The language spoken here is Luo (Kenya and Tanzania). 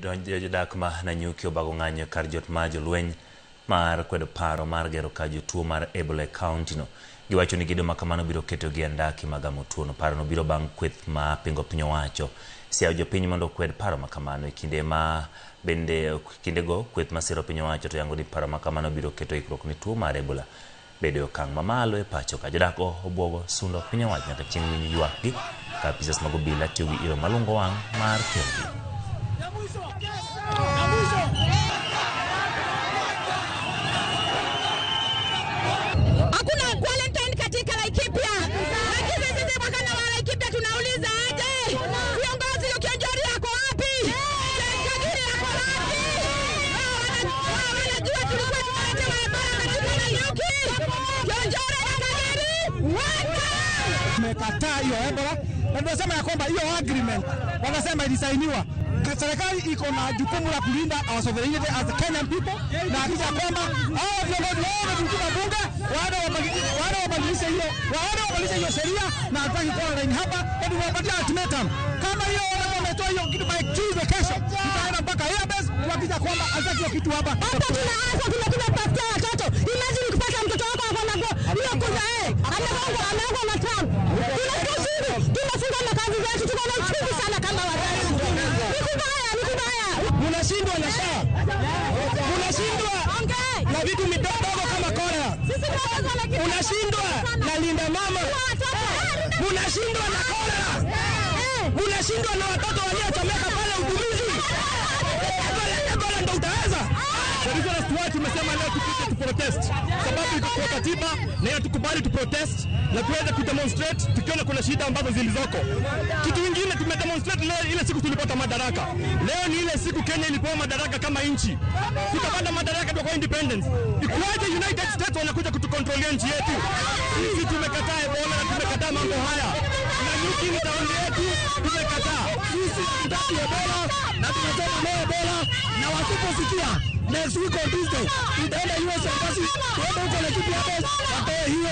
Jodak ma Nanyuki obago ng'anyo kar jot mar jolweny mar kwedo paro mar gero kar jotuo mar Ebola e kaunti no. Giwacho ni gedo ma kamano biro ketogi e andaki mag gamo tuono. Parono biro bang' kweth ma pingo piny owacho siayo jopiny mondo okwed paro ma kamano. E kinde ma bende kindego kweth masiro piny owacho to yango ni paro ma kamano biro keto ikruok ne tuo mar Ebola bedo e okang' mamalo e pacho ka. Jodak go obuogo sundo piny owacho nyaka chieng' winj ywakgi ka apisas mag obila tiyo gi iro malungo wang' mar kerogi. Hakuna quarantine katika Laikipia. Lakini sisi wakana wa Laikipia tunauliza aje? Viongozi Kionjori yako wapi? Kagiri yako wapi? Wanajua tulikuwa tunaletewa Ebola katika Nanyuki. Kionjori na Kagiri wote. Tumekataa hiyo Ebola na tunasema ya kwamba hiyo agreement wanasema ilisainiwa. Serikali iko na jukumu la kulinda our sovereignty as the Kenyan people, na hakikisha kwamba hao viongozi wao wametupa bunge waende wabadilishe hiyo, waende wabadilishe hiyo sheria, na hatutaki quarantine hapa, na tumewapatia ultimatum. Kama hiyo wametoa hiyo kitu by Tuesday kesho, tutaenda mpaka Airbase kuhakikisha kwamba hatutaki hiyo kitu hapa. Hapa tunaanza tunakuja kutafutia watoto. Imagine kupata mtoto wako ako na hiyo kuza amegongwa ameugwa na Trump. Tunasikia tunafunga makazi zetu, tuko na uchungu sana kama wazazi. Ni kubaya, ni kubaya. Mnashindwa na SHA. Mnashindwa na vitu midogo kama kora. Unashindwa na linda mama. Unashindwa na kora. Unashindwa na watoto waliochomeka pale utumizi. Ebola ndo utaweza. Why tumesema leo tupite tu protest, sababu iko kwa katiba na inatukubali tu protest na tuweze ku demonstrate tukiona kuna shida ambazo zilizoko. Kitu kingine tumedemonstrate leo, ile siku tulipata madaraka. Leo ni ile siku Kenya ilipewa madaraka kama nchi, tukapata madaraka kwa independence. Ikuwaje United States wanakuja kutukontrolia nchi yetu? Sisi tumekataa Ebola na tumekataa mambo haya. Nanyuki ni tauni yetu, tumekataa. Sisi hatutaki Ebola na tunasema no Ebola, na wasiposikia next week on Tuesday tutaenda US Embassy, tuende huko Laikipia watoe hiyo.